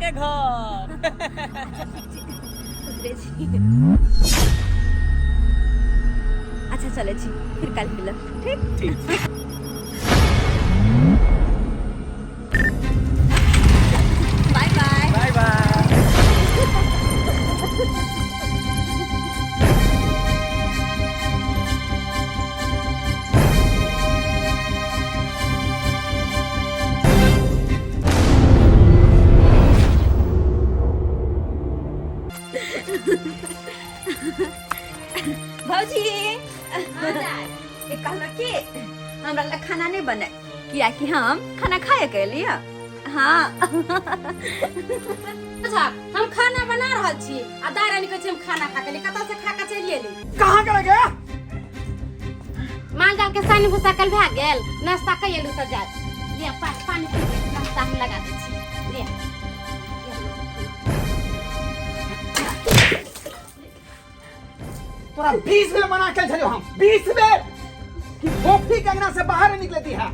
के घर। उतरे छी। अच्छा चलै छी, फिर काल्हि मिलब। ठीक ठीक। Bye bye. Bye bye. भौजी ए कहलक कि हमरा लए खाना नहीं बने, कियाकि हम खाना खाए के एलियै। हाँ अच्छा, हम खाना बना रहल छी आ दाइ रानी कहै छै हम खाना खा के एली। कतऽ से खा के चलि एली? कहाँ गेलै गे? माल जाल के सानी भूसा कल भए गेल, नाश्ता कऽ एलू तऽ जाय लिअ, पानी पी ले, नाश्ता हम लगा दै छी, लिअ। तोरा 20 बेर मना कल छलियो हम, 20 बेर कि फोफी के अंगना से बाहर नहीं निकले दी है,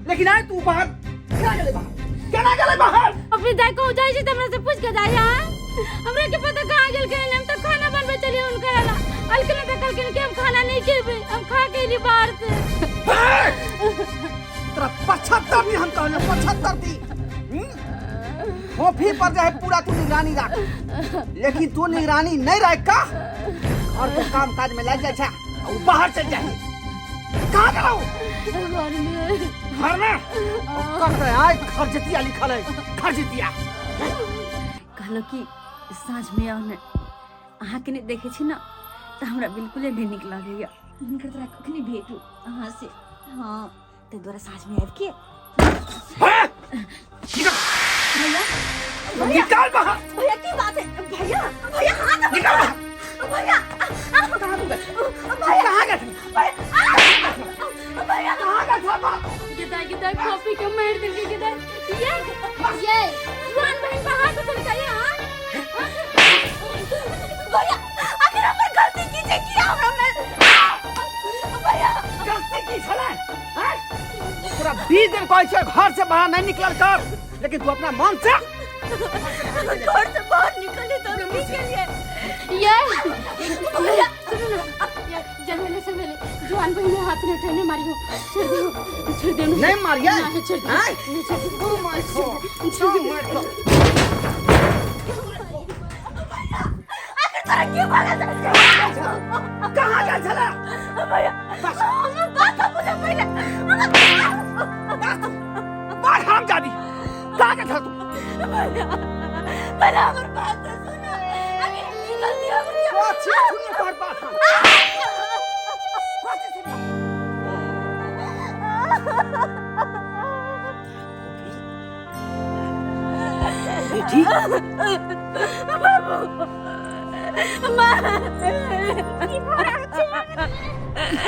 लेकिन आय तू बाहर केना गेलै बाहर, केना गेलै बाहर? अपने दाई कहूँ जाइ छी तऽ हमरा से पूछ के जाइ। हाँ, हमरा के पता कहाँ गेल के? हम तऽ खाना बनबै चलिए हुनकर ला अलकिन तऽ कहलखिन कि हम खाना नहीं खेबै, हम खा के एली बाहर से। तोरा 75 दिन हम कहलियो, 75 दिन। फोफी पर जो है पूरा तू निगरानी राख, लेकिन तू निगरानी नहीं राख का घर के काम काज में लग जाए छा, आ उ बाहर चल जाए। कहाँ गेलौ? घर में। घर में ओकर तऽ आइ खरजितिया लिखल है, खरजितिया। कहलहुँ कि साँझमे आउ ने, अहाँके नहि देखै छी ने तऽ हमरा बिल्कुले नहि नीक लगैए। हुनकर तोरा कखनी भेटू अहाँ से? हाँ, ताहि दुआरे साँझमे आबि के। भैया, निकाल बाहर। भैया की बात है? भैया, भैया हाथ निकाल बाहर। भैया, कहाँ गए थे? भैया कहाँ गए थे बाप? गिदा गिदा कॉफी के मार देलकै गिदा। ये जुआन बहन पर हाथ उठल ये। हां भैया, आखिर हमर गलती की छै? की हमरा में भैया गलती की छलै? हैं? तोरा 20 दिन कहै छियै घर से बाहर नहीं निकलल कर, लेकिन तू अपना मन से घर से बाहर निकले तो हम की केलिए? ये भैया सुनो ना, ये जमेले से मेले जुआन बहन ने हाथ नहीं उठेने मारियो, छोड़ दो, छोड़ दो। नहीं मारिए? नहीं, छोड़ दो। हैं? नहीं, छोड़ दो। तू मार खो, तू मार खो। आखिर तोरा की भऽ गेल? कहाँ गेल छलै? भैया, हमर बात तो बुझे पहिले। मार हरामजादी, कहाँ गेल छलै तू? भैया, पहिले हमर बात तो सुनो। आखिर की गलती हो गेल? कथी सुनियो तोहर बात हम? कथी सुनियो? बेटी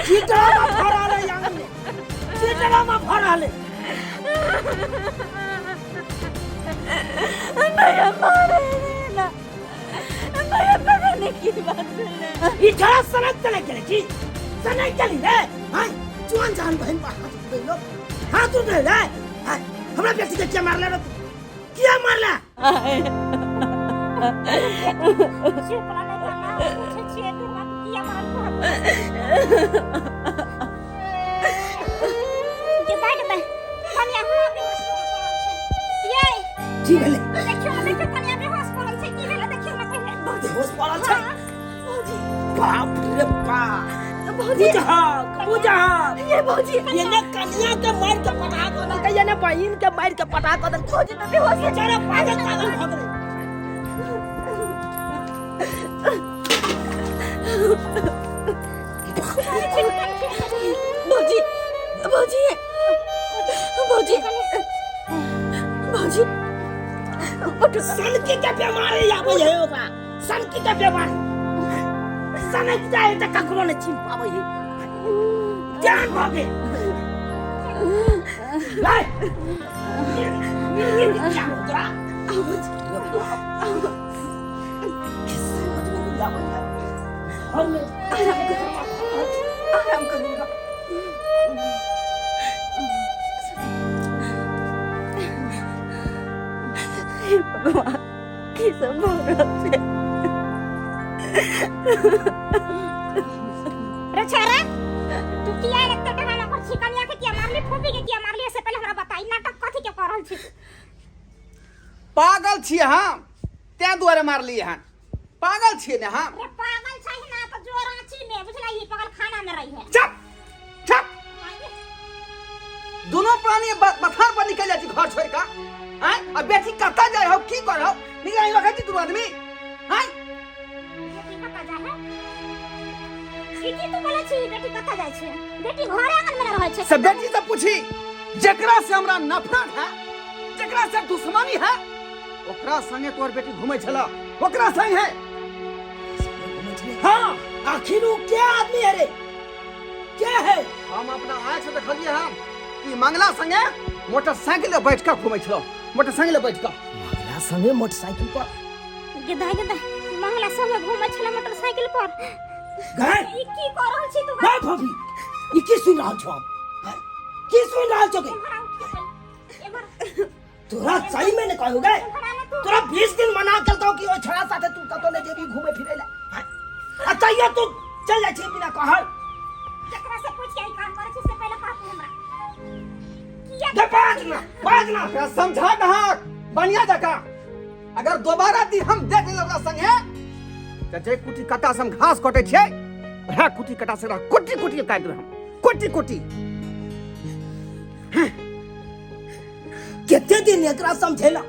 की ड्रामा भरा ले आंगन में, की ड्रामा भरा ले? भैया मारे ना भैया, पता नहीं की बात भेलै। ई छड़ा सनक चले गेलै की सनक चली रे? हां, जुआन जान बहन पर हाथ उठबै लोग, हाथ उठबै रे? हां, हमरा बेटी के किया मारले रे तू? किया मारले? चुप रह ना, पूछै छियै तोरा किया मारल? गिदा गिदा कनिया हां बेहोश पड़ल छै। ये की भेलै? देखियौ ना, देखियौ, कनिया बेहोश पड़ल छै। की भेलै देखियौ ना पहिले। बेहोश पड़ल छै? भौजी। बाप रे बाप। भौजी। बुझहक बुझहक। ये भौजी, ये ने कनिया के मार के पटा दो देलकै, ये ने बहिन के मार के पटा दो देलकै। भौजी तऽ बेहोश है। बेचारा पागल पागल भऽ गेलै। भौजी, भौजी, भौजी, भौजी उठू। सनकी के बीमारी आबै है ओकरा, सनकी के बीमारी। सनक जाए तऽ ककरो नहि चिन्ह पाबै है। जान भऽ गेल। लाय तोरा समझ में नहीं आबै है। हम आराम करू। हे भगवान। सब भऽ रहल छै। रे छोरा, तू किया एते डरामा कर छी? कनिया के किया मारली, फूफी के किया मारली, से पहले हमरा बताई नाटक कथी के कर रहल छी? पागल छियै हम, तें दुआरे मारलियै हन। पागल छियै ने हम? रे पागल छै ना तो जो रांची में बुझला ई पागल खाना में रही है। चुप चुप, दोनों प्राणी बथान पर निकल जाइ छी घर छोड़ कऽ। आँय, आ बेटी कतऽ जाइ हो, की करहो, निगरानी रखै छी दुनू आदमी? आँय, बेटी कतऽ जाइ है? ई की तू बोलै छी बेटी कतऽ जाइ छै? बेटी घरे आंगन में रहै छै। से बेटी से पूछी, जेकरा से हमरा नफरत है, जेकरा से दुश्मनी है, ओकरा संगे तोहर बेटी घूमै छला, ओकरा संगे। हाँ, आखिर वो क्या आदमी है रे, क्या है? हम अपना आँख से देखलिए हम कि मंगला संगे मोटरसाइकिल पर बैठ कऽ घूमै छलो, मोटरसाइकिल पर बैठ कऽ। मंगला संगे मोटरसाइकिल पर? गेदा गेदा, मंगला संगे घूमै छला मोटरसाइकिल पर? गए। ई की कर रहल छी तू? गए भाभी, ई की सुन रहल छो हम? हैं? की सुन रहल छो के? एम्हर आउ, एम्हर। तोरा सही में ने कहू गए, एम्हर आना तू। तोरा 20 दिन मना केलकौ कि ओइ छोड़ा साथे तू कतौ नहि जेबी घूमे फिरे ला, हैं? आ तैयो तू चल जाइ छी बिना कहल। केकरा से पूछ के ई काम करै छी से पहिले कह तू हमरा। किया? दे बाज ना, बाज ना। ओकरा समझा दहक बढ़िया जकाँ, अगर दोबारा दी हम देख लेब ओकरा संगे तऽ जे कुटी कटा से हम घास कटै छियै, वएह कुटी कटा से ओकरा कुटी कुटी काटि देबै हम, कुटी कुटी। कते दिन एकरा समझेला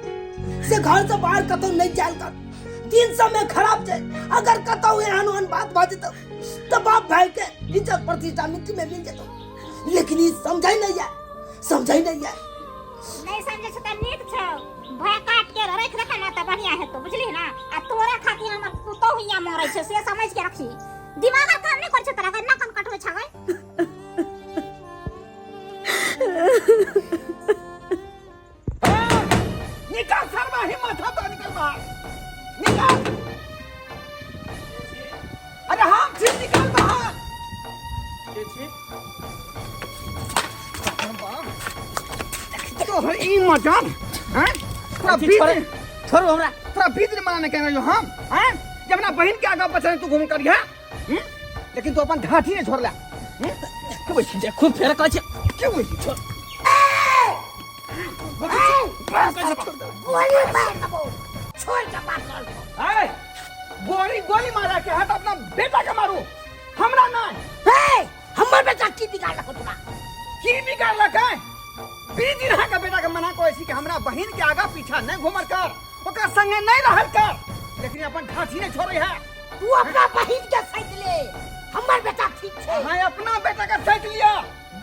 से घर से बाहर कतौ नहीं जायल कर, दिन समय खराब छै, अगर कतौ एहन ओहन बात भऽ जेतौ तऽ बाप भाई के इज्जत प्रतिष्ठा मिट्टी में मिल जेतौ, लेकिन ई समझै नहीं है, समझै नहीं है। नहीं समझे छै तऽ नीक छौ, भय काट के रख देता ना तऽ बढ़िया हेतौ, बुझली ना? आ तोरा खातिर हमर पुतोहु हियां मरै छै से समझ के रखी। दिमाग आर काम नहीं करै छै तोरा, ना कन कटबै छगै। निकाल शर्मा, हिम्मत है तो निकल बाहर, निकाल। अरे हम छी, निकाल बाहर। के छी? तोहर ई मजाल हैं? तोरा 20 दिन, छोड़ू हमरा। तोरा 20 दिन मना नहीं कहना हम हैं, जब अपना बहन के आगा बचा तू घूम करिहा, हम्म? लेकिन तू अपन ढाठी नहीं छोड़ला, हम्म? के बोल छी? देखू फेर कहै छी। के बोल छी? छोड़। गोली मार देबो, छोड़ के बात कर। ए, गोली गोली मारा के है तो अपना बेटा के मारू, हमरा नहीं। हे, हमर बेटा की बिगाड़लक तोरा? की बिगाड़लक है? 20 दिन अहाँ के बेटा के मना करै छी कि हमरा बहिन के आगा पीछा नहीं घूमल कर, ओकरा संगे नहीं रहल कर, लेकिन अपन ढाठी नहीं छोड़े है। तू अपना बहिन के सैत ले, हमर बेटा ठीक छै। अहाँ अपना बेटा के सैत लिया।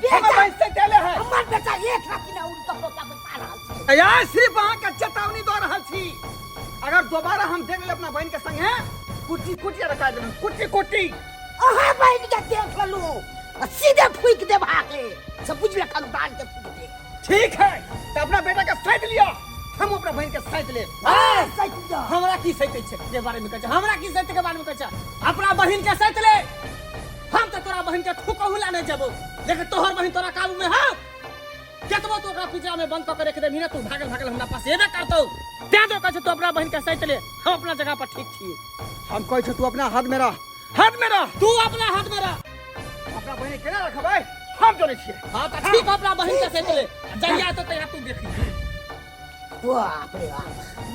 बेटा- हमर बहिन सैतेले है। हमर बेटा एक राति ने उड़ कपड़ो का बैठा रहल छै। यार, सिर्फ अहाँ के चेतावनी दऽ रहल छी, अगर दोबारा हम देख लेब अपना बहिन के संगे, कुटी कुटी रखा देब, कुटी कुटी। अहाँ बहिन के देख लेलू आ सीधे फूक देब अहाँके, सब बुझ ले, खानदान के फूक देब। ठीक है, तो अपना बेटा के सैत लिया, हम अपना बहिन के सैत लेब। हाँ, सैत लिअ। हमरा की सैते छै के बारे में कहै छै? हमरा की सैते के बारे में कहै छै? अपना बहिन के सैत ले। हम तऽ तोरा बहिन के थूकहु ला नहि जेबौ, लेकिन तोहर बहिन तोरा काबू में हौ? केतबो तू ओकरा पिंजरा में बंद कऽ के रख देबही ने, तू भागल भागल हमरा पास एबे करतौ। तें तो कहै छै तू अपना बहिन के सैत ले, हम अपना जगह पर ठीक छियै। हम कहै छी तू अपना हाथ में रह, हाथ में रह। तू अपना हाथ में रह। अपना बहिन के केना रखबै हम जनै छियै। हाँ तऽ ठीक, अपना बहिन के सैत ले, जहिया तो तहिया तू देखी। बाप रे बाप,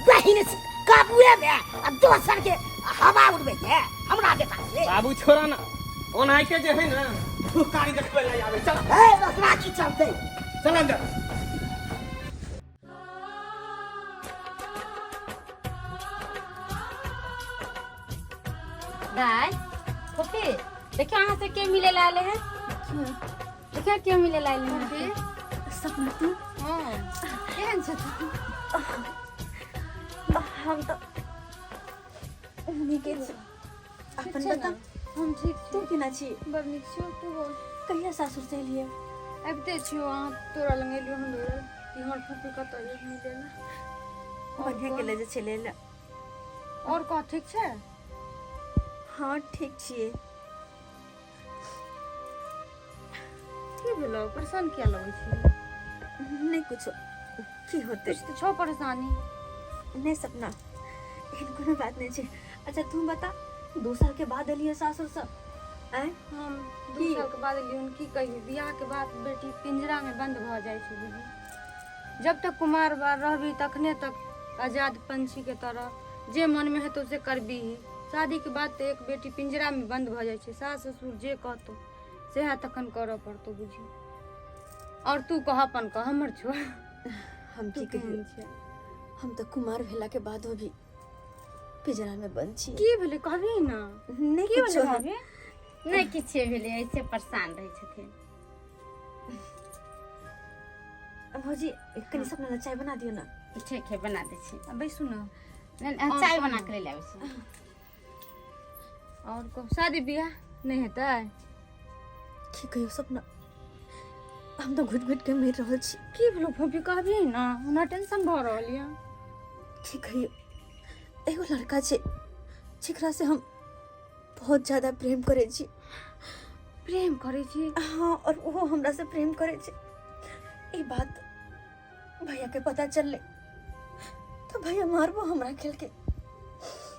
बहिन से काबुए में आ दोसर के हवा उड़बै छै हमरा बेटा के। बाबू छोड़ा ना, ओनाहिते जे है ना फुकारी देखबै ला आबै। चल। हे, ओकरा की चलतै? चल अंदर। दाई, फूफी, देखियो अहाँ से के मिले ला आले हैं, देखियो के मिले ला आले हैं। सपना, तू? हाँ, केहन छै तू? हम तऽ नीके छी, अपन छै बता। ने? हम ठीक छी। तू केना छी? बड़ नीक छियौ, तू बोल। कहिया सासुर से एलियै? आबिते छियौ अहाँ, तोरा लग एलियौ हन दौड़ल कि हमर फूफी कतऽ यऽ मिले ला। बढ़िया के ले जे छलै ले। और कह, ठीक छै? हाँ, ठीक छियै। की भेलौ? परेशान किया लगै छी? नहि कुछो, की होतै? कुछ तऽ छौ परेशानी। नहि सपना, एहन कोनो बात नहि छै। अच्छा तू बता, 2 साल के बाद एलियै सासुरसँ, आँय? हम 2 साल के बाद एलियै हन, की कहियौ, बियाह के बाद बेटी पिंजरा में बंद भऽ जाइ छै बुझी। जब तक कुमार बार रहबी तखने तक आजाद पंछी के तरह जे मन में हेतौ से करबीही। शादी के बाद तऽ एक बेटी पिंजरा में बंद भऽ जाइ छै, सास ससुर जे कहतौ सएह तखन करऽ पड़तौ बुझी। और तू कह अपन, कह हमर छोड़। हम तू की केहन कहियौ, छै? हम तऽ कुमार भेला के बादो भी पिंजरा में बंद छी। की भेलै कहबी ना? नहि की किछो। भेलै भाभी? नहि किछे भेलै, ऐसे परेशान रहै छथिन। भौजी, कनि सपना ला चाय बना दियौ ना। ठीक है, बना दै छी। आ बैसू ना। नहि, नहि, चाय बना के ले आबै छी। और कह, शादी बियाह नहि हेतै? की कहियौ सपना, हम तऽ घुटि घुटि के मरि रहल छी। की भेलो फोफी, कहबी ना, हमरा टेंशन भऽ रहल यऽ। की कहियौ, एगो लड़का छै जेकरा से हम बहुत ज्यादा प्रेम करै छी। प्रेम करै छी? हाँ, और ओहो हमरा से प्रेम करै छै। ई बात भैया के पता चललै तो भैया मारबो हमरा खेल के।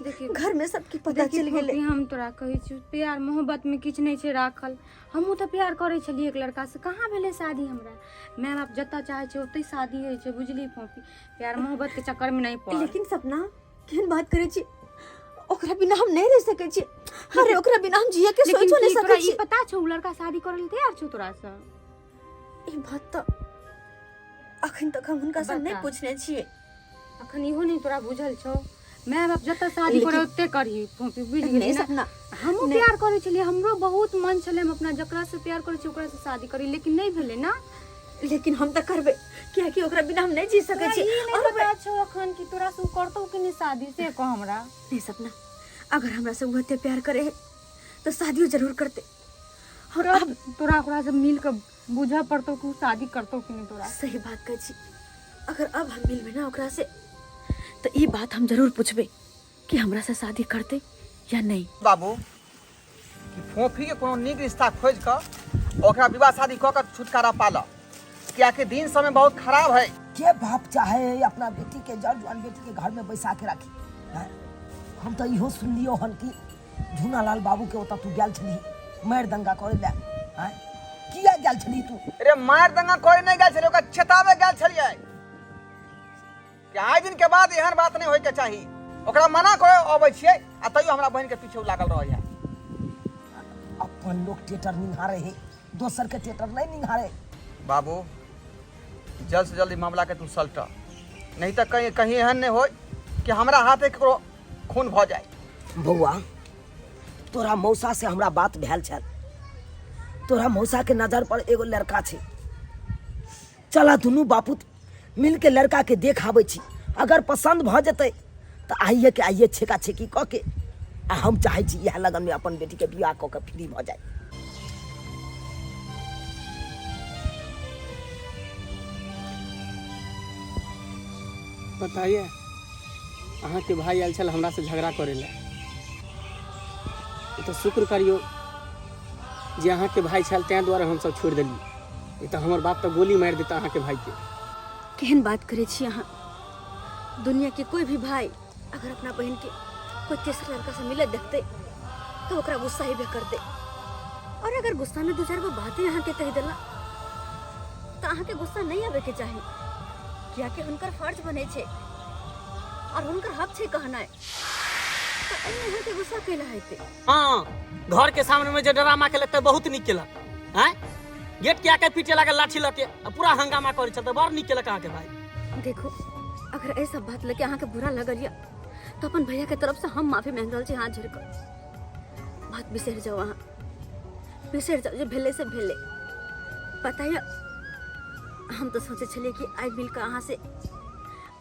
देखी, घर में सबके पता देखी चलि गेलै। फोफी, हम तोरा कहै छी, प्यार मोहब्बत में किछु नहि छै राखल। हमहूँ तऽ प्यार करै छलियै एक लड़का से, कहाँ भेलै शादी हमरा? माय बाप जतऽ चाहै छै ओतहि शादी होइ छै, बुझली फोफी? प्यार मोहब्बत के चक्कर में नहीं पड़। लेकिन सपना, केहन बात करै छी? ओकरा बिना हम नहीं रह सकै छी। अरे ओकरा बिना हम जिए के लेकिन सोचो नहीं की तोरा सकै ई छी। पता छौ उ लड़का शादी करै लए तैयार छौ तोरा से? ई बात तऽ अखन तक हम हुनका से नहीं बता। पूछने छियै। अखन इहो नहीं तोरा बुझल छौ? माय बाप जतऽ शादी लेकिन करे ओते करही फोफी, बुझि नहीं गेली ना? सपना, हमहूँ नहीं। प्यार करै छलियै, हमरो बहुत मन छलै हम अपना जकरा से प्यार करै छी ओकरा से शादी करी, लेकिन नहीं भेलै ना। लेकिन हम तऽ करबै, कियाकि ओकरा बिना हम नहीं जी सकै तोरा छी। ई नहीं और पता छौ अखन कि तोरा से उ करतौ कि नहीं शादी, से कह हमरा। नहीं सपना, अगर हमरा से उ एते प्यार करे है तो शादियो जरूर करते। और अब तोरा ओकरा से मिल के बुझऽ पड़तौ कि उ शादी करतौ कि नहीं तोरा। सही बात कहै छी, अगर अब हम मिलबै ना ओकरा से तो ई बात हम जरूर पूछबै कि हमरा से शादी करते या नहीं। बाबू, कि फोफी के कोनो नीक रिश्ता खोजि कऽ ओकरा विवाह शादी कऽ के छुटकारा पालऽ, कियाकि दिन समय बहुत खराब है। के बाप चाहे है अपना बेटी के, जर जुआन बेटी के घर में बैसा के राखी हैं? हम तो इहो सुनलियो हन कि झूनालाल बाबू के ओतऽ तू गेल छली मारि दंगा करे ले, हैं? किया गेल छली तू? अरे मारि दंगा करे नहीं गेल छलियै, ओकरा चेतावे गेल छलियै कि आइ दिन के बाद एहन बात नहीं होय के चाही। ओकरा मना करे अबै छियै आ तैयो हमरा बहिन के पीछे उ लागल रहै है। अपन लोग टेटर निहारे है, दोसर के टेटर नहीं निहारे। बाबू, जल्द से जल्द ई मामला के तू सलट, नहीं तऽ कहीं कहीं एहन नहीं होय कि हमरा हाथे ककरो खून भऽ जाय। बौआ, तोरा मौसा से हमरा बात भेल छल, तोरा मौसा के नजर पर एगो लड़का छै। चला दुनू बापूत मिल के लड़का के देख आबै छी, अगर पसंद भऽ जेतै तऽ आइए के आइए छेका छेकी कऽ के, आ हम चाहै छी इएह लगन में अपन बेटी के बियाह कऽ के फ्री भऽ जाय। बताइए, अहाँके भाई आयल छल हमरा से झगड़ा करे ला। तऽ शुक्र करियौ जे अहाँके भाई छल, ताहि दुआरे हमसब छोड़ि देलियै, नहीं तऽ हमर बाप तऽ गोली मारि देता अहाँके भाई के। केहन बात करै छी अहाँ? दुनिया के कोई भी भाई अगर अपना बहन के कोई तेसर लड़का से मिलत देखते तो ओकरा गुस्सा ही करते, और अगर गुस्सा में दो चार गो बातें अहाँ के कह देला तो अहाँ के गुस्सा नहीं आवे के चाही, कियाकि हुनकर फर्ज बने छै और हुनकर हक छै कहनाइ, तो एहिमे अहाँ के गुस्सा कैला हेतै? हाँ, घर के सामने में जे ड्रामा केलक तऽ बहुत नीक केलक। आँय, गेट के आके पीटे लागल लाठी लऽ के आ पूरा हंगामा करै छल, तऽ बड़ नीक केलक अहाँके भाई। देखो, अगर ऐसा बात लगे अहाँ के बुरा लगल या तो अपन भैया के तरफ से हम माफी मांग रहल छी हाथ जोड़ कर। बात बिसरि जाओ, अहाँ बिसरि जाओ, जे भेलै से भेलै। पता है, हम तो सोचे छलियै कि आइ मिल कऽ अहाँ से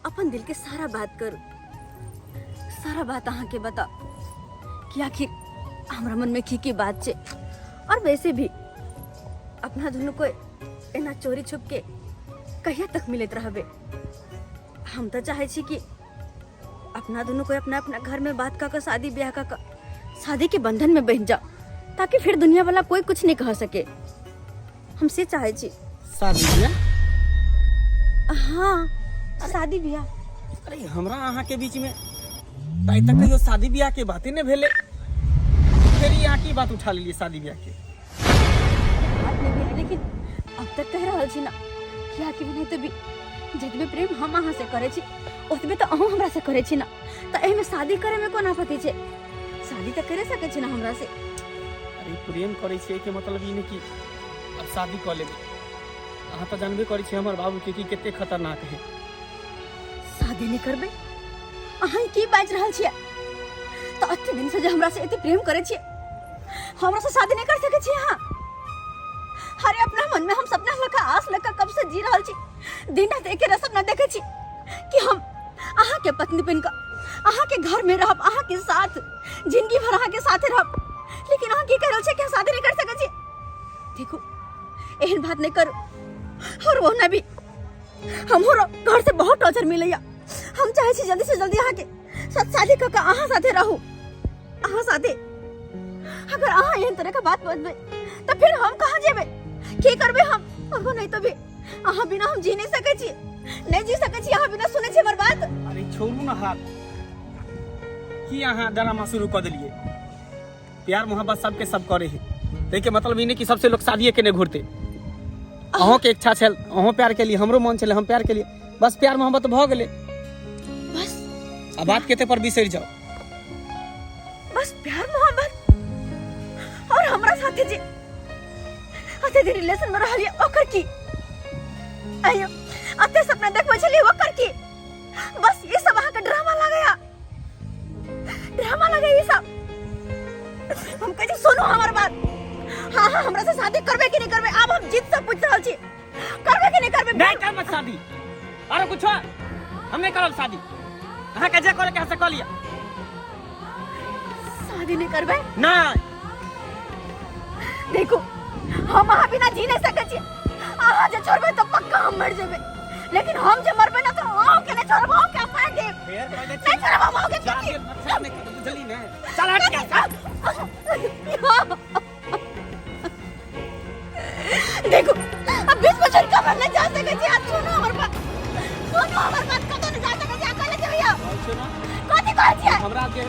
अपन दिल के सारा बात करू, सारा बात अहाँ के बताओ कि आखिर हमरा मन में की की बात छै। और वैसे भी अपना दुनू को एना चोरी छुप के कहिया तक मिलत रहबे? हम तो चाहे छी कि अपना दुनू को अपना अपना घर में बात कऽ के शादी ब्याह कऽ के शादी के बंधन में बंध जाओ, ताकि फिर दुनिया वाला कोई कुछ नहीं कह सके। हम से चाहे छी। शादी ब्याह? हाँ, शादी ब्याह। अरे हमरा अहाँ के बीच में तऽ आइ तक कहियो शादी बियाह के बाते नहि भेलै, फेर ई अहाँ की बात उठा लेलियै शादी बियाह के? बात नहि भेलै, लेकिन अब तक कहि रहल छी ना कियाकि भी नहीं तो भी जतबे प्रेम हम अहाँ से करै छी ओतबे तऽ अहूँ हमरा से करै छी ना, तऽ एहिमे शादी करे में कोन आपत्ति छै? शादी तऽ करे सकै छी ना हमरा से। अरे प्रेम करै छियै के मतलब ई नहि कि अब शादी कऽ लेबै। अहाँ तऽ जानबे करै छियै हमर बाबू के कि कते खतरनाक है। शादी नहि करबै? अहाँ ई की बाजि रहल छियै? तऽ एते दिन से जे हमरा से एते प्रेम करै छियै, हमरा से शादी नहि कर सकै छियै अहाँ? अरे अपना मन में हम सपना लगा आस लगा कब से जी रहल छी, दिन रात एके रसम न देखे छी कि हम अहाँ के पत्नी बन कऽ अहाँ के घर में रहब, अहाँ के साथ जिंदगी भर अहाँ के साथे रहब, लेकिन अहाँ की कह रहल छियै कि हम शादी नहीं कर सकै छी? देखू एहन बात नहीं करू, और वो ना भी हमरो घर से बहुत टॉर्चर मिलैया। हम चाहे छी जल्दी से जल्दी अहाँ के साथ शादी कऽ के अहाँ साथे रहू, अहाँ साथे। अगर अहाँ एहन तरह के बात बजबै तऽ फिर हम कहाँ जेबै, की करबै हम? और नहीं तो भी अहाँ बिना हम जी नहीं सकै छी, नहीं जी सकै छी अहाँ बिना। सुनै छी हमर बात? अरे छोड़ू ना हाथ, की अहाँ ड्रामा शुरू कऽ देलियै? प्यार मोहब्बत सबके सब करे है, ताहिके मतलब ई नहि कि सबसे लोग शादिये केने घुरते। अहूँके इच्छा छल, अहूँ प्यार केलियै, हमरो मन छलै, हम प्यार केलियै, बस प्यार मोहब्बत भऽ गेलै बस। आ बात केते पर बिसरि जाउ। बस प्यार मोहब्बत? और हमरा साथे जे अते दिन रिलेशन में रहलियै ओकर की? आइयो अते सपना देखबै छलियै ओकर की? बस ये सब अहाँके ड्रामा लगैया, ड्रामा लगैया ये सब। हम कहै छी सुनू हमर बात। हाँ हाँ, हमरा से शादी करबै कि नहीं करबै? आब हम जिद से पूछ रहल छी, करबै कि नहीं करबै? नहीं करब शादी। अरे कुछ हम नहीं करब शादी, अहाँके जे करे के है से कऽ लिअ। शादी नहीं करबै? नहीं। देखो हम अहाँ बिना जी नहीं सकै छी। अहाँ जे छोड़बै तऽ पक्का हम मर जेबै, लेकिन हम जे मरबै ना तऽ अहूँ के नहीं छोड़ब, अहूँ के अपना देब। फेर कह दै छी। नहीं छोड़ब हम अहूँ के। जाके मच्छर नहि कटत, बुझली ने? चल हट जा, चल। देखो अब बीच में छोड़ के हम नहीं जा सकै छी। आप सुनो हमर बात, सुनो हमर बात, कतौ नहीं जा सकै छी। अकेले जेबै। कहै छियौ ने, कथी कहै छियै? हमरा जे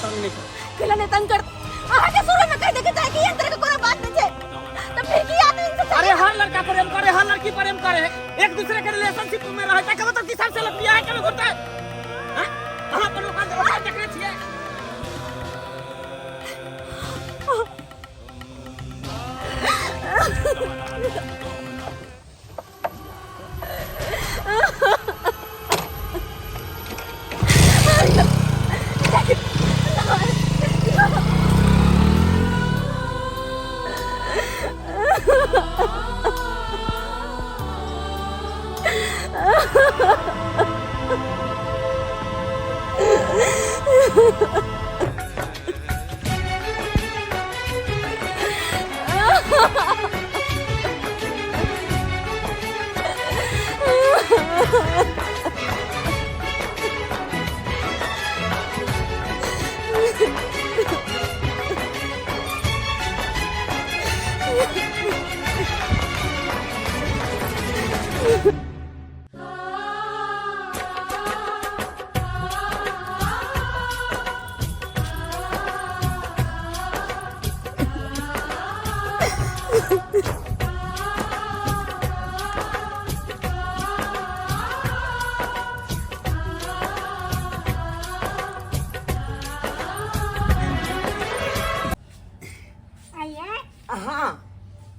तंग नहि कर। केला नहीं तंग कर? अहाँ के शुरू में कह दे के चाहे कि एहन तरह के कोनो बात नहीं छै, तऽ फिर की आदमी से? अरे हर लड़का प्रेम करे, हर लड़की प्रेम करे, एक दूसरे के रिलेशनशिप में रहे, ताके मतलब कि सबसे लोग बियाह के घुरते हैं? अहाँ अपन ओकरा ओकरा देखने छियै? आइए। हाँ।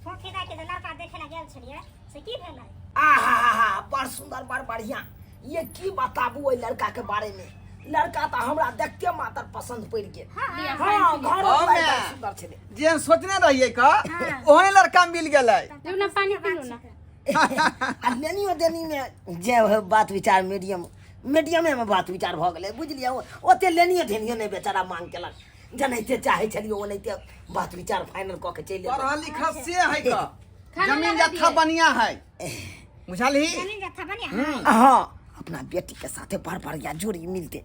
फोफी दाई के जे लड़का देखे ला गेल छलियै से की भेलै? आहा, बड़ सुंदर, बड़ बढ़िया। ये की बताबू ओहि लड़का के बारे में, लड़का तऽ हमरा देखते मात्र पसंद पड़ि गेल। हाँ, घर हाँ, बड़ माय। सुंदर छलै। जेहन सोचने रहियै का ओहने लड़का मिल गेलै। जब ना पानी पीलू ना। आ लेनियो देनी में जे हो बात विचार मीडियम मीडियमे में बात विचार भऽ गेलै, बुझलियै? ओते लेनियो देनियो नहि बेचारा मांग केलक, जेनाहिते चाहै छलियै ओनाहिते बात विचार फाइनल कऽ के चलि एलियै। पढ़ल लिखल से है का खाना जमीन लगा जत्था दिए। बढ़िया है, बुझलही? जमीन जत्था बढ़िया है। हाँ, अपना बेटी के साथे बड़ बढ़िया जोड़ी मिलते,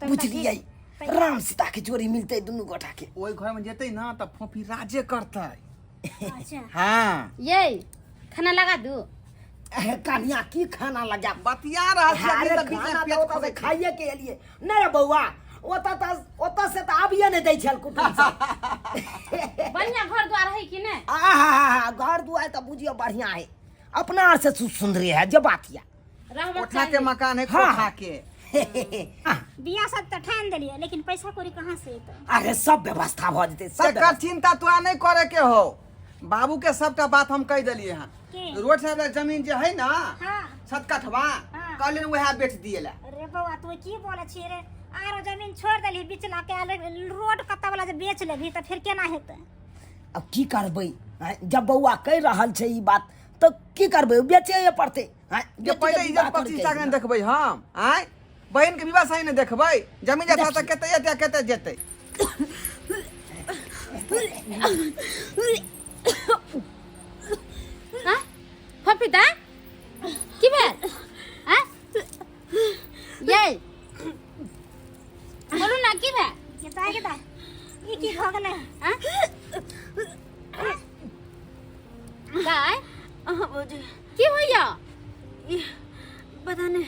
बुझलियै? राम सीता के जोड़ी मिलते दुनू गोटा के। ओहि घर में जेतै ना तऽ फोफी राजे करतै। अच्छा। हाँ। ये खाना लगा दू। कनिया की खाना लगा बतिया रहल छी अरे अखनी तऽ बीच खाना में तऽ पेट ओतऽ से खोदै छी। खाइए के एलियै नहि रे बौआ ओतऽ तऽ ओतऽ से तऽ आबिये नहि दै छल कुटुम सब बढ़िया घर द्वार है कि नहीं आहा घर दुआर तऽ बुझियौ बढ़िया है अपना आर से सुन्दरी है जे बात यऽ रहबाक कोठा के चाही। मकान है हाँ। कोठा के बियाह सब तऽ ठान देलियै लेकिन पैसा कौड़ी कहाँ से एतै अरे सब व्यवस्था भऽ जेतै सब एकर व्यवस्था। चिंता तोरा नहीं करे के हो बाबू के सबटा बात हम कह देलिए हन की? रोड साइड वाला जमीन जे है ना हाँ सतकठवा हाँ। कहलिन वएह बेच दिए ला अरे बौआ तू की बोले छी रे आरो जमीन छोड़ देली बिचला के आरो रोड कत्ता वाला जे बेच लेबही तऽ फेर केना हेतै अब की करबै आँय, जब बौआ कहि रहल छै ई बात तऽ की करबै बेचैए पड़तै आँय, जे बेटी के पहिले विवाह इज्जत करके प्रतिष्ठा के नहि देखबै हम आँय बहिन के विवाह सही नहि देखबै जमीन जायदाद तऽ कते एतै आ कते जेतै हाँ? फफीता की भेल आँ? ये बोलू ना की भेल गेता गेता ई की भऽ गेलै आँ? दाय अहाँ भौजी की होइया ई पता नहीं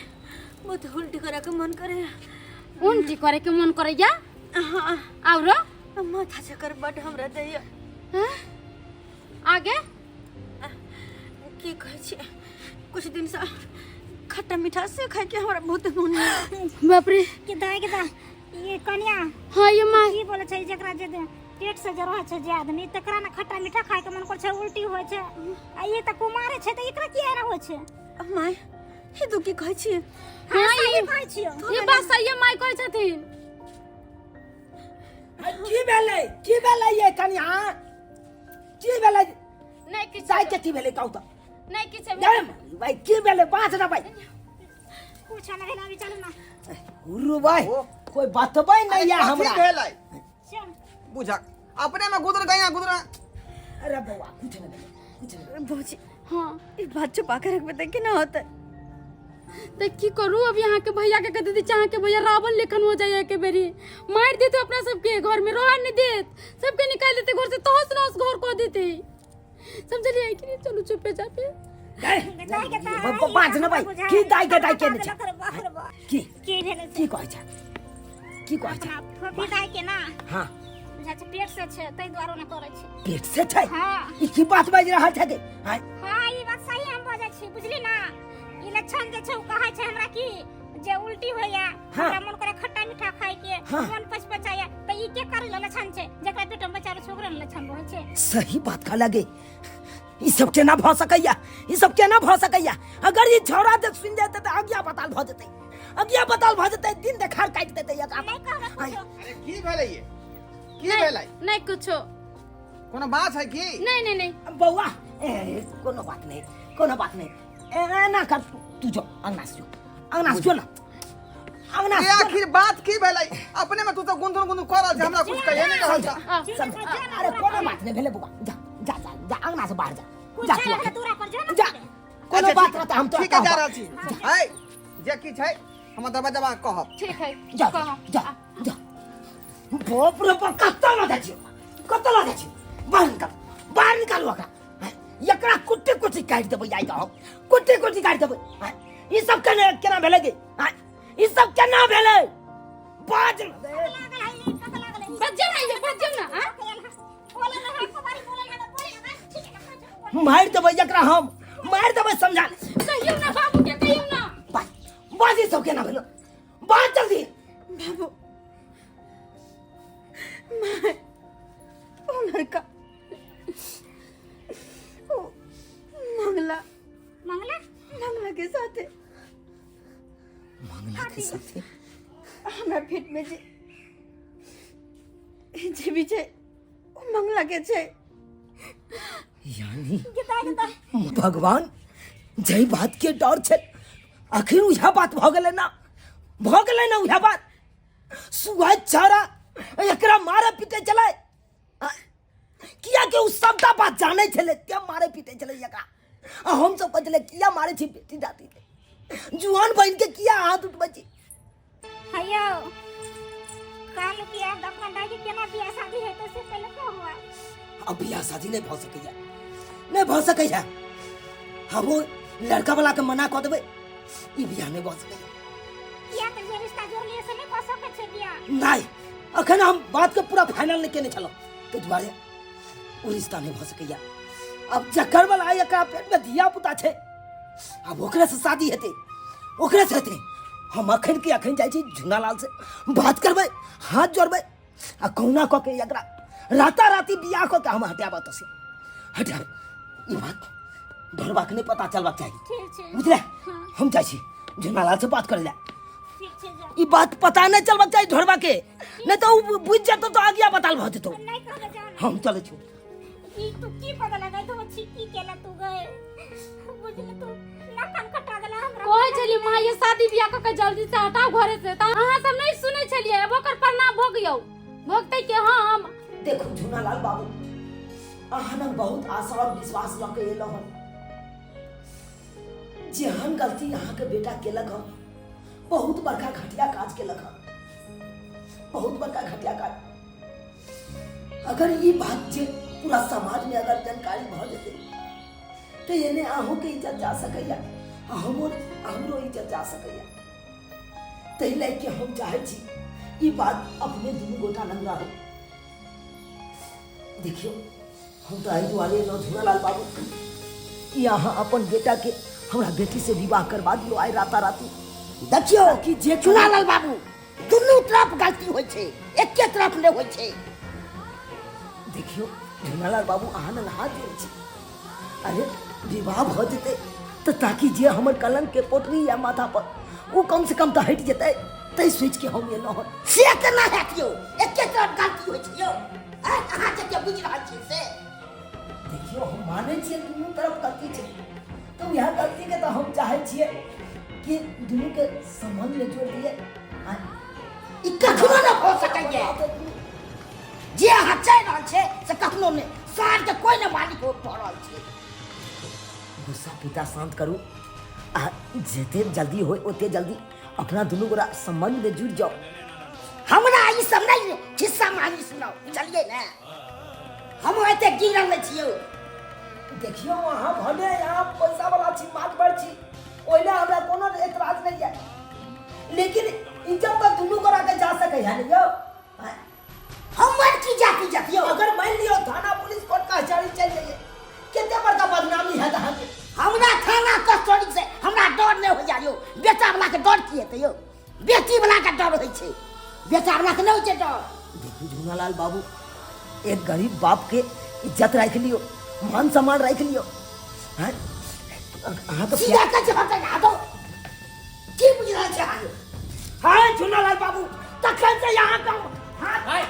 बहुत उल्टी करे के मन करे उल्टी करे के मन करैया हाँ आउरो माथा चक्कर बड हमरा दैया हाँ? आगे की कहै छी कुछ दिन से खट्टा मीठा से खाय के हमरा बहुत मन होइया। बाप रे गेता गेता ई कनिया हाँ ये माँ की बोले छै जेकरा जे पेट से जे रहै छै जे आदमी तकरा ने खट्टा मीठा खाय के मन करै छै उल्टी होइ छै आ ई तऽ कुमारे छै तऽ एकरा किया एना होइ छै माय हे तू की कहै छी हाँ सही ये कहै छियौ ये बात सही है माय कहै छथिन की भेलै की भेलै ये कनिया की भेलै नहीं किछु जाय के की भेलै कहू तऽ नहीं किछु जाय भाई की भेलै बाँच ना भाई कुछ नहि भेलै अभी चलू ना गुरु भाई कोई बतबै नहीं या कथी हमरा भेलै चल बुझक अपने में गुदर गया गुदर अरे बौआ कुछ नहीं भेलै कुछ नहीं भौजी हाँ ई बात छुपा के रखबे तऽ केना होतै तो की करू अभी यहाँ के भैया के कह दीदी चाह के भैया रावण लेखन हो जाए के बेरी मार देते अपना सबके घर में रह नहीं देत सबके निकाल देते घर से तहस नहस घर को देते समझलिए कि नहीं चलू चुपे चापे भेलै बाज ना भाई की दाइ के दाइ के नहि छै की की भेलै की कहै छै की कहै छै अपना फोफी दाइ के ना हाँ बुझाइ छै पेट से छै ताहि दुआरे ओना करै छै पेट से छै हाँ ई की बात बाजि रहल छै गे आँय हाँ ई बात सही हम बजै छी बुझली ना ई लक्षण जे छै ओ कहै छै हमरा की जे उल्टी होइया हाँ। हमरा मन करे खट्टा मीठा खाय के हाँ। मन पचपचाया तऽ ई के करे लक्षण छै जेकरा पेट में बच्चा रहै छै ओकरे ने लक्षण रहै छै सही बात कहला गे ई सब केना भऽ सकैया ई सब केना भऽ सकैया अगर ई छौड़ा जे सुनि जेतै तऽ अगिया बताल भऽ जेतै अगिया बताल भऽ जेतै दिन देखार काटि देतै एकरा नहि कहबै कुछो अरे की भेलै ये की भेलै नहीं कुछो कोनो बात है की नहीं नहीं नहीं बौआ ए कोनो बात नहीं कोनो बात नहीं एना कर तू जो अंगना से जो अंगना से जो ना अंगना ये से जो ना। आखिर बात की भेलै अपने में तू तो गुंदुन गुंदुन कर रहल छै हमरा कुछ कहिए नहीं रहल छै समझ अरे कोनो बात नहीं भेलै बौआ जा जा जा जा अंगना से बाहर जा कुछ जा तू है दूरा पर जो ना जा कोनो अच्छा, बात ठीक- रहता हम तो ठीक है जा रहल छी है जे की छै हमर दरवाजा पर कहब ठीक है जा कहो जा जा बाप रे बाप कत्ता लऽ जाइ छियौ कत्ता लऽ जाइ छियौ बाहर निकाल बाहर निकालू एकरा हैं? एकरा कुट्टी कुट्टी काटि देबै आइ तऽ हम कुट्टी कुट्टी काटि देबै हैं? ई सब केना केना भेलै गे हैं? ई सब केना भेलै बाज लागल है ई कत लागल है बज्जो ना ये बज्जो ना हाँ? बोले ना हमको बारी बोले ना बोले ना ठीक है मारि देबै एकरा हम मारि देबै समझा कहियो ना बाबू के कहियो ना बाज बाज ई सब केना भेलै बाज जल्दी बाबू माय ओ लड़का ओ मंगला मंगला मंगला के साथे मंगला के साथे हमरा पेट में जे जे भी छै ओ मंगला के छै यानी भगवान जै बात के डर छै आखिर उएह बात भऽ गेलै ना भऽ गेलै ना उएह बात सुबह छाड़ा एकरा मारे पीटे छलै आ, किया के उ सबटा बात जानै छलै ते मारे पीटे छलै एकरा आ हम सब कहै छलै किया मारे छी बेटी जाति के जुआन बहिन के किया हाथ उठबै छी हयो कहलू कि आब अपना दाई के केना बियाह शादी हेतै से पहिले कहू अब बियाह शादी नहीं भऽ सकैया नहीं भऽ सकैया हम ओ लड़का वाला के मना कऽ देबै, ई बियाह नहि भऽ सकैया। किया तऽ जे रिश्ता जोड़लियै से नहि कऽ सकै छै बियाह? नहि, अखन हम बातके पूरा फाइनल नहि केने छलहुँ, ताहि दुआरे ओ रिश्ता नहि भऽ सकैया। आब जकर वाला एकरा पेटमे धिया पुता छै, आब ओकरे से शादी हेतै, ओकरे से हेतै। हम अखन के अखन जाइ छी, झुनालाल से बात करबै, हाथ जोड़बै आ कहुना कऽ के एकरा राताराती बियाह कऽ के हम हटायब, एतऽ से हटायब। ई बात ढोरबाक नहि पता चलबाक चाही। ठीक छै। बुझले? हम जाइ छी झुनालाल से बात करै लए। ठीक छै, जाउ। ई बात पता नहि चलबाक चाही ढोरबा के, नहि तऽ ओ बुझि जेतौ तऽ आगिया बताल भऽ जेतौ। नहि कहबै, जाउ ने। हम चलै छी। ई तू की पता लगा तू छी की केला तू गए, बुझले? तू नाकन कटा देला हमरा। कहै छलियै माँ ये शादी बियाह कऽ के जल्दी से हटाउ घरे से, तऽ अहाँ सब नहि सुनै छलियै। आब ओकर परिणाम भोगियौ, भोगतै के हम। देखू झुनालाल बाबू, अहाँ लग बहुत आशा और विश्वास लऽ के एलहुँ हन। जेहन गलती अहाँके बेटा केलक हन, बहुत बड़का घटिया काज केलक हन, बहुत बड़का घटिया काज। अगर ई बात जे पूरा समाज में अगर जानकारी भऽ जेतै तऽ एने अहूँके इज्जत जा सकैया आ हमरो हमरो इज्जत जा सकैया। ताहि लए के हम चाहै छी ई बात अपने दुनू गोटा लग रहै। देखियौ, हम तऽ एहि दुआरे एलहुँ झूलालाल बाबू कि अहाँ अपन बेटा के हमरा बेटी से विवाह करवा दियौ आइ राताराती। देखियौ कि जे चुनालाल बाबू, दुनू तरफ गलती होइ छै, एके तरफ नहि होइ छै। देखियौ झुनालाल बाबू, अहाँ लग हाथ जोड़ै छी, अरे विवाह भऽ जेतै तऽ ताकि जे हमर कलंक के पोटरी या माथा पर ओ कम से कम तऽ हटि जेतै, ताहि सोचि के हम एलहुँ हन। से केना हैत यौ? एके तरफ गलती होइ छै यौ। आँय, अहाँ जते बुझि रहल छियै से। देखियौ, हम मानै छियै दुनू तरफ गलती छै, तऽ उएह गलतीके तऽ हम चाहै छियै कि दुनूके सम्बन्धमे जोड़ि दियै। आँय, ई कखनो नहि भऽ सकैए जे अहाँ चाहि रहल छै से, कखनो नहि। साँझके कोइ नहि मालिक हो भऽ रहल छै। गुस्सा पिता शान्त करू आ जते जल्दी होय ओते जल्दी अपना दुनू गोरा सम्बन्धमे जुड़ि जाउ। हमरा ई सब नहि खिस्सा कहानी सुनाउ, बुझलियै ने? हम एते गिरल नहि छियौ। देखियौ, अहाँ भले अहाँ पैसा वाला छी, मातबर छी, ओहि लए हमरा कोनो एतराज नहि यऽ, लेकिन इज्जत तऽ दुनू गोरा के जा सकै है ने यौ? आँय? हमर की जाति इज्जत यौ? अगर मान लियौ थाना पुलिस कोर्ट कचहरी चलि जाइए, कते बड़का बदनामी हैत अहाँके। हमरा थाना कस्टडी से हमरा डर नहि होइया यौ। बेटा वाला के डर की हेतै यौ? बेटी वाला के डर होइ छै, बेटा वाला के नहि होइ छै डर। देखू झुनालाल बाबू, एक गरीब बाप के इज्जत राखि लियौ, मान सम्मान राखि लियौ। आँय? अहाँके सीधा कहै छै हटै ना दो। की बुझि रहल छै अहाँ यौ? हाय झुनालाल बाबू, तखन से यहाँ का हाथ हाय,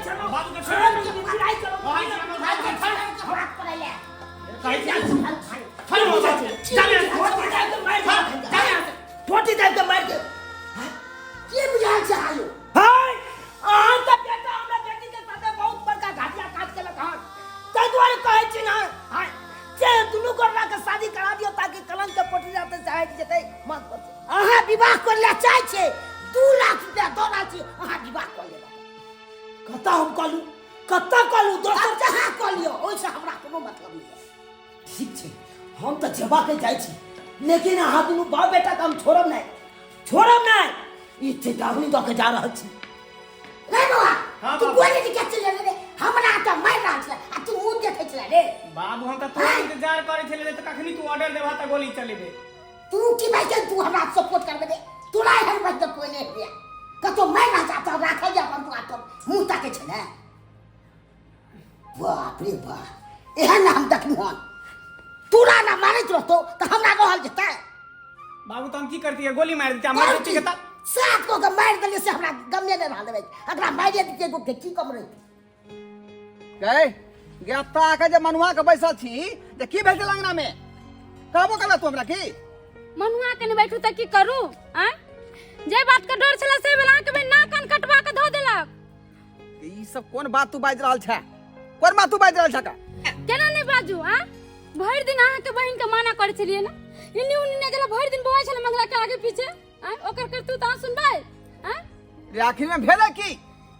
चलो, बाबू के छोड़। हाथ के बुराई करो। हाथ पड़ै ले। छोड़ बाबू के। जा यहाँ से। ठोटी दाबि के मारि दे। जा यहाँ से। ठोटी दाबि के मारि दे। की बुझायल छै अहाँ यौ? हाय, अहाँके बेटा हमरा बेटी के साथे बहुत बड़का घटिया काज केलक हन, ताहि दुआरे कहै छी ने, हाय, जे दुनू गोटा के शादी करा दियौ ताकि कलंक के पोटरी रहतै से हटि जेतै माथ पर से। अहाँ विवाह करै लए चाहै छियै, 2 लाख रुपया दऽ रहल छी, अहाँ विवाह कऽ लेबै। कतऽ हम कहलू? कतऽ कहलू दोसर? आब जहाँ कऽ लियौ, ओहिसँ हमरा कोनो मतलब नहि यऽ। ठीक छै, हम तऽ जेबाके जाइ छी, लेकिन अहाँ दुनू बाप बेटाके हम छोड़ब नहि, छोड़ब नहि, ई चेतावनी दऽ के जा रहल छी। रे बौआ, हाँ, तू बाबू। गोली के चलि गेलै रे? हमरा तऽ मारि रहल छलै आ तू मुँह देखै छलै रे? बाबू, हम तऽ तोहर इंतजार करै छलियै तऽ कखनी तू ऑर्डर देबह तऽ गोली चलेबै। तू की भाई छै? तू हमरा सपोर्ट करबे रे? तोरा एहन भाई तऽ कोइ नहि होइए। कतौ मारि रहल छै तऽ राखल जा अपन दुआर पर मुँह ताकै छलै। बाप रे बाप, एहन ने हम देखलहुँ हन। तोरा ने मारैत रहतौ तऽ हमरा रहल जेतै? बाबू, तऽ हम की करतियै? गोली मारि दितियै? मारि करू दितियै की? तऽ सात गो के मारि देलियै से हमरा गमे नहि रहल देबै। एकरा मारिए दितियै गो के की कम रहितै? गए गेता के जे मनुआ के बैसल छी जे की भेल अंगना में, कहबो केला तू हमरा की? मनुआ के नहि बैठू तऽ की करू? आँय, जे बात के डर छलै से भेल। अहाँके बहिन नाक कान कटवा के धो देलक। ई सब कोन बात तू बाजि रहल छै? कोन बात तू बाजि रहल छै का? केना नहि बाजू? आ भरि दिन अहाँके बहिन के माना करै छलियै ने, इन्नी उन्नी नहि गेलै, भरि दिन बौआइ छलै मंगला के आगे पीछे। आँय, ओकर करतूत अहाँ सुनबै? आँय? रे, आखिर में भेलै की?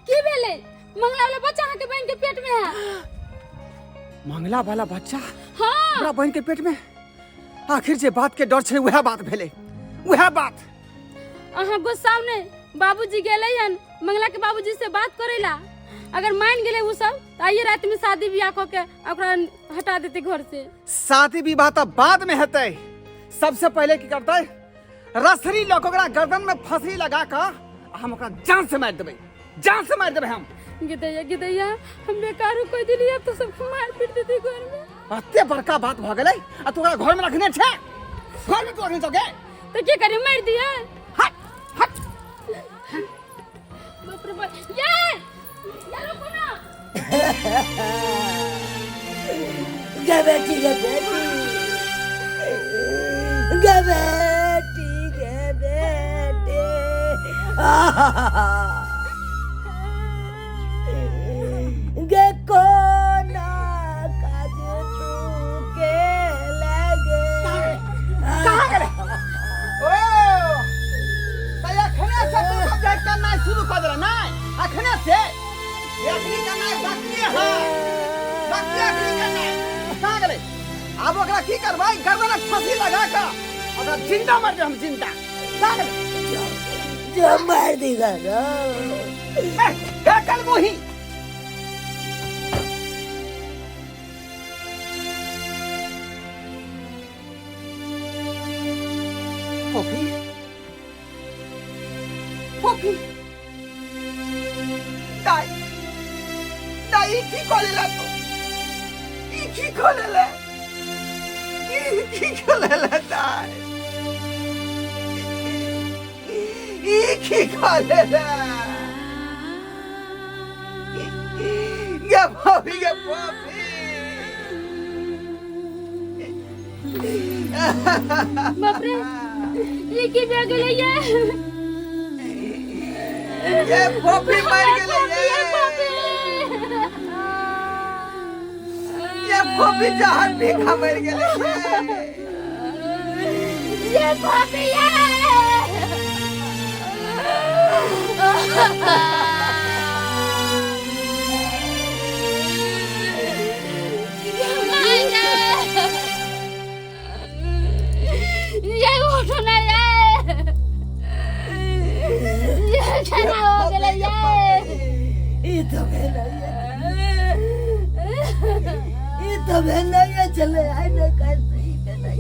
की भेलै? मंगला वाला बच्चा अहाँके बहिन के पेट में है। मंगला वाला बच्चा? हाँ। हमरा बहन के पेट में? आखिर जे बात के डर छलै वएह बात भेलै, वएह बात। अहाँ गुस्साउ नहि, बाबूजी गेलै हन मंगला के बाबूजी से बात करेला, अगर मान गेलै उ सब तऽ आइए राति में शादी बियाह कऽ के ओकरा हटा देतै घर से। शादी विवाह तऽ बाद में हेतै, सबसे पहले की करतै, रसरी लऽ कऽ ओकरा गर्दन में फांसी लगा कऽ हम ओकरा जान से मारि देबै, जान से मारि देबै हम। गिदैया गिदैया हम बेकारो कह दिलियै, अब तो सबके मार पीट देतै घर में। एते बड़का बात भऽ गेलै आ तू ओकरा घर में रखने छै, घर में तू रखने छौ गे? तऽ की करी, मारि दियै? हट हट। बाप रे बाप, ये ये रुको ना। गे बेटी, गे बेटी, गे बेटी, गे बेटी, गे कोना काज तू के लगे। कहाँ गेलै? ओ तऽ एखने से तू सब जे करनाइ शुरू कऽ देला नहि? एखने से एखनी करनाइ बाकिए है, बाकिए एखनी करनाइ। कहाँ गेलै? आब ओकरा की करबै? गर्दनक फांसी लगा कऽ ओकरा जिंदा मारि देबै हम, जिंदा। कहाँ गेलै? जो मार देगा ना। ए, ए, कलमुही। फोफी, फोफी, दाई, दाई, ई की कऽ लेला तू? ई की कऽ लेला? ई की कऽ लेला दाई? ई की कऽ लेला? गे फोफी, गे फोफी। बाप रे, ये की भए गेलै ये? ये फोफी मर गेलै ये। ये फोफी जहर पी कऽ मर गेलै ये। ये फोफी ये। ये उठो ना ये, ये केना हो गेलै ये? ई तऽ भेलै, ई तऽ भेलै छलै, आइ नहि काल्हि तऽ ई भेलै।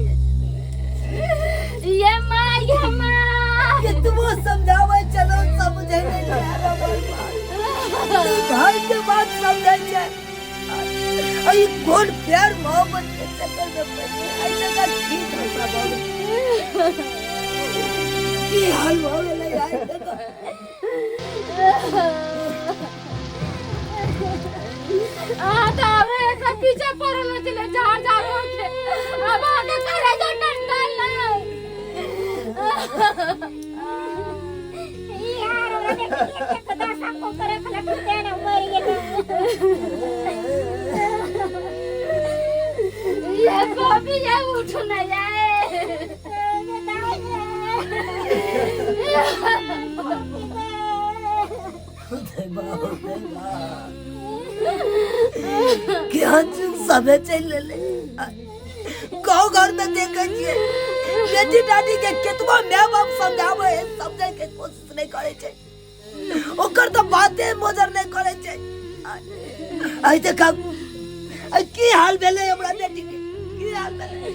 ये माँ, ये माँ, केतबो समझाबै छलहुँ समझै नहि छै हमर बात। नहि भाई के बात समझै छै। आ ई कोन प्यार मोहब्बत के चक्कर में पड़ि गेल, आइ तक की दशा भऽ गेल, की हाल भऽ गेलै आइ तक। अहाँ तऽ आबे एकरा पीछे पड़ल छलै झाड़ झाड़ के, आब अहाँके करे जो टंटल। यार, हमरा बेटी के एते दशा को करे खला टूटे ना मर गेलै। ये भाभी, ये उठो ना ये। केहन जुग समय चलि एलै। गाँव घर में देखै छियै बेटी डाटी के केतबो माय बाप समझाबै है, समझै के कोशिश नहि करै छै, ओकर तऽ बाते मोजर नहि करै छै। आइ देखब आइ की हाल भेलै हमरा बेटी के, की हाल भेलै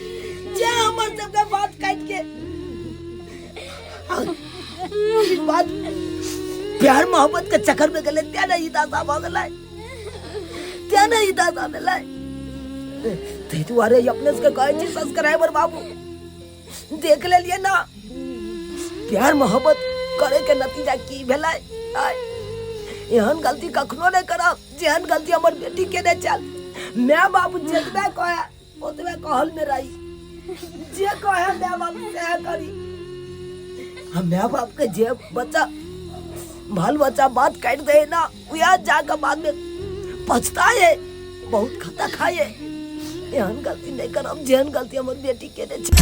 जे हमर सबके बात काटि के ई बात प्यार मोहब्बत के चक्कर में गेलै तें ने ई दशा भऽ गेलै, तें ने ई दशा भेलै। ताहि दुआरे अपने सबके कहै छी सब्सक्राइबर बाबू, देख लेलियै ना प्यार मोहब्बत करे के नतीजा की भेलै। आय, एहन गलती कखनो नहि करब जेहन गलती हमर बेटी केने छल। माय बाबू जतबे कहे ओतबे कहल में रही, जे कहे माय बाप सएह करी। हम माय बाप के जे बच्चा बाल बच्चा बात काटि दे ना, वएह जाके बाद में पछताए, बहुत खता खाए। एहन गलती नहि करब जेहन गलती हमर बेटी केने छै।